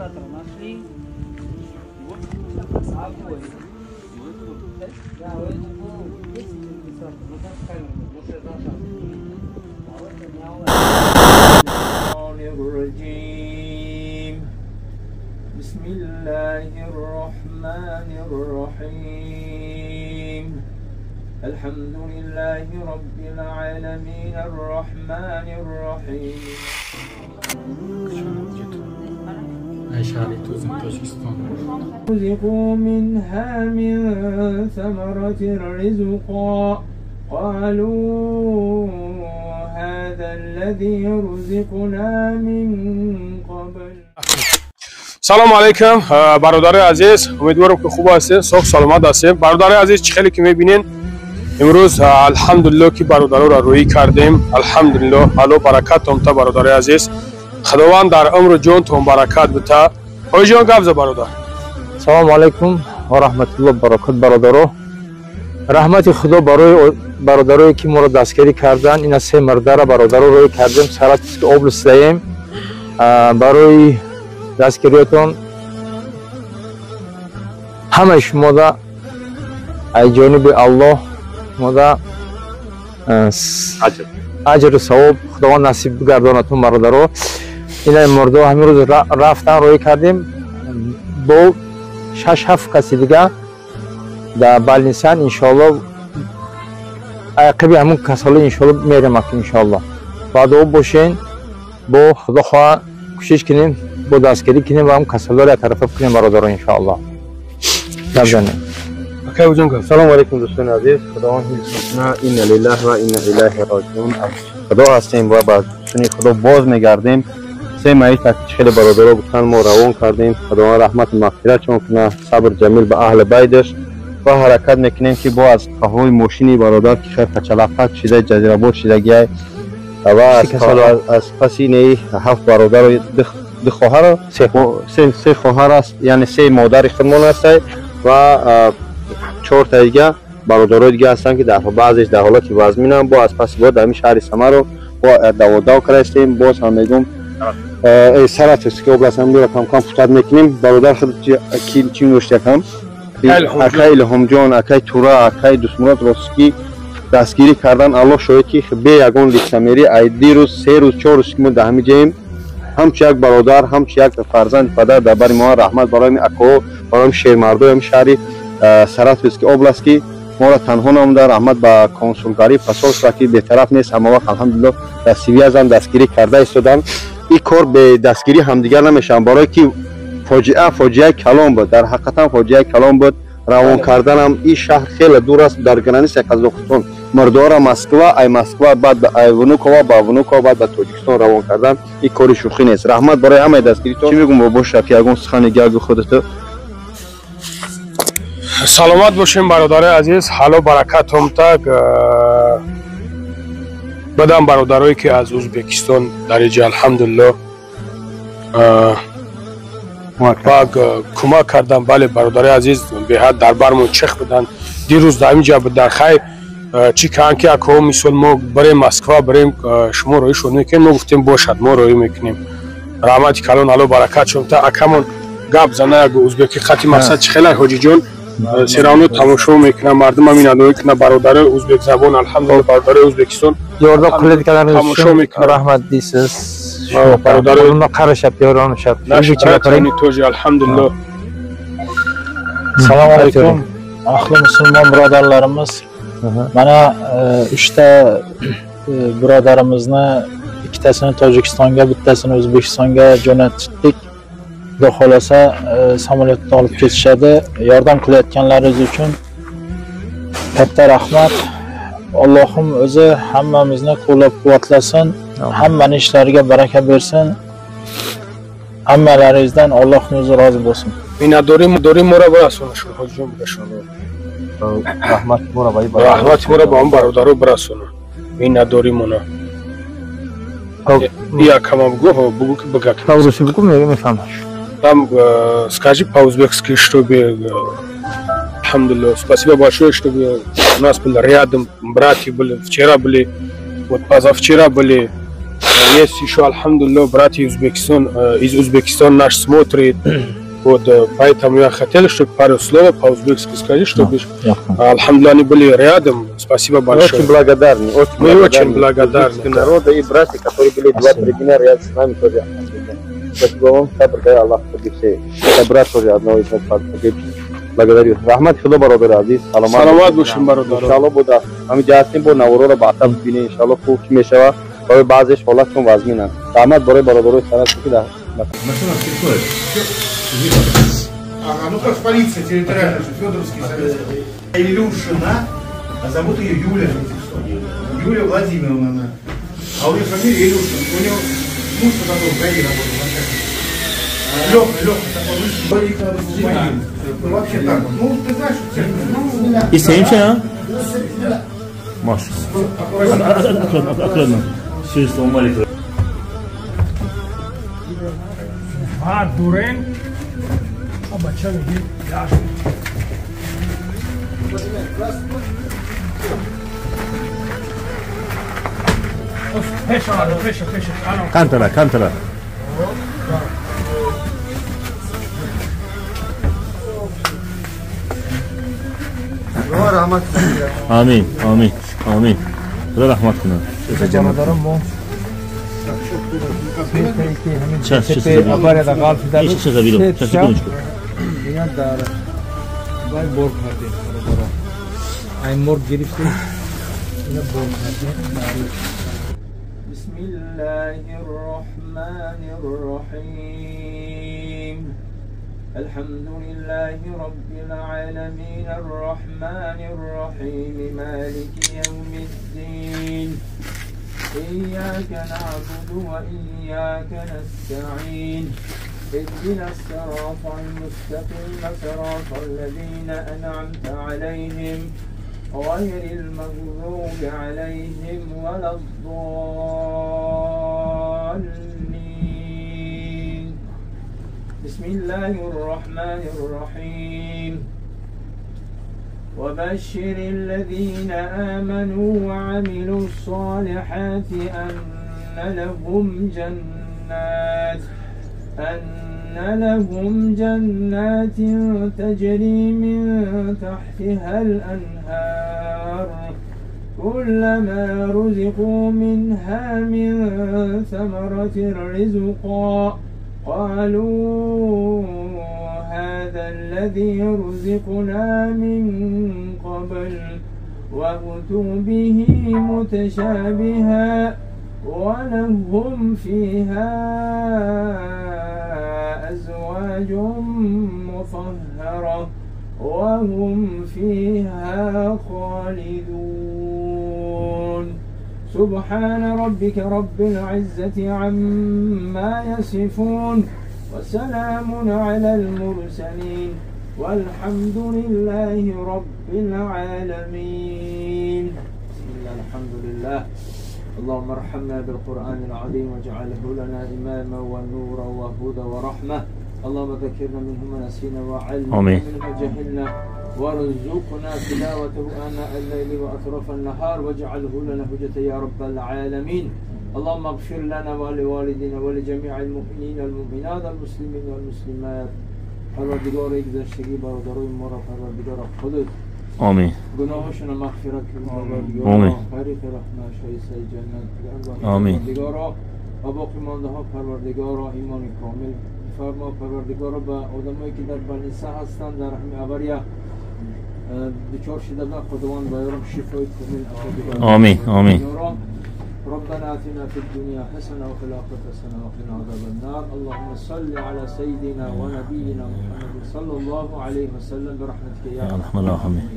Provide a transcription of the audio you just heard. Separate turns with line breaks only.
Регистратора нашли. Огонь. Да, у этого был 10 регистраторов, но там камера, может, я зажал. А это не
الرجيم. بسم الله الرحمن الرحيم. الحمد لله رب العالمين الرحمن الرحيم.
Шаҳри Тузин, Тоҷикистон.
رزقوا منها من ثمرة رزقا قالوا هذا الذي رزقنا من قبل.
Салому алайкум, бародари азиз, умедворам, ки хуб ҳастед, соҳ саломат ҳастед. Бародари азиз, чӣ хеле ки мебинед, имрӯз, алҳамдулилло, ки бародароро рӯӣ кардем. Алҳамдулилло, Алло баракатон та, бародари азиз, Худованд дар умру ҷонтон баракат бита. Ҳоҷиён, гап за, бародар.
Салому алайкум ва раҳматулло баракот, бародаро. Раҳмати Худо барои бародарое, ки моро дастгирӣ карданд. Ина се мардара бародаро рӯй кардем, Саратовский область даем. Барои дастгириётон ҳамаи шумода аз ҷониби Аллоҳ шумода аҷру савоб Худованд насиб бигардонатон, бародаро. Ина мурдо ҳамин рӯз рафтан, рӯй кардем, бо шаш ҳафт каси дига дар больница н. Иншоалло, ақиби ҳамун касалӣ, иншоалло, мерем. Аки, иншоалло, баъдо бошен. Бо Худо хоҳа, кӯшиш кунем, бо дастгирӣ кунем ва ҳам касалиро яктарафа кунем, бародаро, иншоалло. Гап занем.
Салому алайкум, дӯстони азиз. Худованд ҳифз кунад. Инна лиллаҳ ва инна илайҳи роҷиун. Аз Худо ҳастем ва ба сӯи Худо боз мегардем. Се маит, хеле бародаро гуфтанд, мо равон кардем. Худованд раҳмату мағфиратшон кунад, сабр ҷамил ба аҳли байташ. Ва ҳаракат мекунем, ки бо аз қаҳои мошини бародар, ки хел качалақак шида, ҷазирабод шидагиай, ва аз паси неи ҳафт бародару ду хоҳар, се хоҳар аст, яъне се модари худмон ҳастай ва чорта дига бародарои дига ҳастанд, ки баъзеш дар ҳолати вазминанд. Бо аз паси бо дар ҳамин шаҳри Самаро бо даводав кардаистем. Боз ҳам мегӯм, Саратовский область ҳам камкам футат мекунем. Бародар худ чӣ гӯшт якам, акай Илҳомҷон, акай Тура, акай Дустмурод, ростӣ дастгирӣ кардан. Аллоҳ шоҳид, ки бе ягон лицемерие, ай дирӯз, 3 рӯз, 4 рӯз ки мо дар ҳамин ҷоем, ҳамчу як бародар, ҳамчу як фарзанди падар дар бари мо. Раҳмат барои акоҳо, барои шермардои ҳамин шаҳри Саратовский область, ки моро танҳо намуда. Раҳмат ба консулгарӣ, посольство, ки бетараф нест ҳама вақт, алҳамдулилло, дар связь ам, дастгирӣ карда истоданд. Ин кор бе дастгирӣ ҳамдигар намешаванд, барое ки фоҷиа фоҷиаи калон буд, дар ҳақиқатан фоҷиаи калон буд. Равон карданам ин шаҳр хеле дур аст, дар граница и Қазоқистон. Мардора Москва, ай Москва баъд ай Внуково, ба Внуково баъд ба Тоҷикистон равон кардан, ин кори шӯхӣ нест. Раҳмат барои ҳамаи дастгиритон. Чӣ мегӯм, бобо Шафи, ягон сухани гагу худато?
Саломат бошем, бародари азиз, ҳало баракатом так бадам. Бародарое, ки аз Ӯзбекистон дар иҷа, алҳамдулилло, кӯмак кардан. Бале, бародари азиз, беҳад дар бармон чех буданд, дирӯз дар ҳамин ҷа буд. Хайр, чӣ кан ки акҳо, мисол, мо барем Москва, барем, шумо роҳӣ шуд мекунем. Мо гуфтем, бошад, мо роҳӣ мекунем. Раҳмати калон, ало баракат шум та. Акамон гап зана як узбеки хати. Мақсад чӣ хела, ҳоҷиҷон, всё равно тамошо мекунам, мардумам инадоӣ кунам, бародарои узбекзабон, алҳамдулилла, бародарои Ӯзбекистон
Yordam qilayotganlaringiz
Tomosha
uchun
mekунам.
Rahmat deysiz.
Бародарои
Qarashyapti, yordanishyapti.
Наши
O'zbekcha
братья,
gapiring.
они тоже, алҳамдулилло.
Assalomu alaykum, ahli musulmon birodarlarimiz. Mana uchta birodarimizni, ikkitasini Tojikistonga, bittasini O'zbekistonga jo'natdik. Xudo xohlasa, samolyotda olib ketishadi. Yordam qilayotganlaringiz uchun katta rahmat. Allohim o'zi hammamizni qo'llab-quvvatlasin, hammani ishlariga baraka bersin. Hammalaringizdan Allohning o'zi rozi bo'lsin.
Миннатдории моро бирасонашон, ҳоҷиҷон, бигашон.
Раҳмат моро ба ин
Раҳмати моро ба он бародаро бирасона, миннатдоримона. Якама бугӯ, бугӯ ки бигак.
По-русски бугӯ, мефаҳмам.
Там скажи по-узбекски, чтобы алҳамдулиллах, спасибо большое, чтобы у нас были рядом, братья были, вчера были, вот позавчера были. Есть еще, алхамдулиллах, братья из Узбекистана наш смотрит. Вот, поэтому я хотел, чтобы пару слов по-узбекски сказать, чтобы, алхамдулиллах, они были рядом. Спасибо большое.
Очень благодарны. Очень
Мы очень благодарны.
Народа и братья, которые были 2-3 дня рядом с нами тоже. Спасибо вам, Аллах погибший. Это брат тоже одного из нас погибших. Благодарю. Раҳмат Худо бародари азиз.
Саломат бошем бародар.
Иншаллоҳ буда. Ҳамин ҷаҳастем бо наворора ба атаб бинем. Иншаллоҳ хуб чӣ мешава. Барои баъзеш ҳолатшон вазминанд. Раҳмат барои бародарои санат ки дар
Машина приходит.
Ага, ну как полиция территориальная, Федоровский, советский. Илюшина, а зовут ее Юля. Юля Владимировна она. А у нее фамилия Илюшина. У нее муж такой в ГАИ работал, начальник. Леха, такой вышел. Ну вообще так вот. Ну ты знаешь, что
И семь, а? Маша. Аккуратно. Все, сломали.
А, дурен. А бача меги. Пеша, пеша.
Кантара, кантара. Амин, амин, амин. Худо раҳмат кунад.
بسم الله الرحمن الرحيم. الحمد لله رب العالمين الرحمن الرحيم مالك يوم الدين. إياك نعبد وإياك نستعين. اهدنا الصراط المستقيم صراط الذين أنعمت عليهم غير المغضوب عليهم ولا الضالين. بسم الله الرحمن الرحيم. وبشر الذين آمنوا وعملوا الصالحات أن لهم جنات تجري من تحتها الأنهار كلما رزقوا منها من ثمرة رزقا قالوا هذا الذي رزقنا من قبل وأتوا به متشابها ولهم فيها أزواج مطهرة وهم فيها خالدون. سبحان ربك رب العزة عما يصفون وسلام على المرسلين والحمد لله رب العالمين. بسم الله الحمد لله. اللهم ارحمنا بالقرآن العظيم واجعله لنا إماما ونورا وهدى ورحمة. اللهم ذكرنا منه ما نسينا وعلمنا منه ما جهلنا وارزقنا تلاوته آناء الليل وأطراف النهار واجعله لنا حجة يا رب العالمين. اللهم اغفر لنا ولوالدينا ولجميع المؤمنين والمؤمنات المسلمين والمسلمات. پروردگار گذشتگی برادرای ما را پروردگار خودت
آمین
گناهاشون را مغفرت کن پروردگار.
آمین.
غریق رحمت شایسته جنت
آمین.
پروردگارا و باقی مانده ها پروردگارا ایمان کامل فرما. پروردگارا به آدمایی که در بلنسه هستند در همین اوریا دچار شده بودن خداوند بیارم شفای کامل عطا.
آمین آمین.
ربنا آتنا في الدنيا حسنة وفي الآخرة حسنة وقنا عذاب النار. اللهم صل على سيدنا ونبينا محمد صلى الله عليه وسلم برحمتك يا
ارحم الراحمين.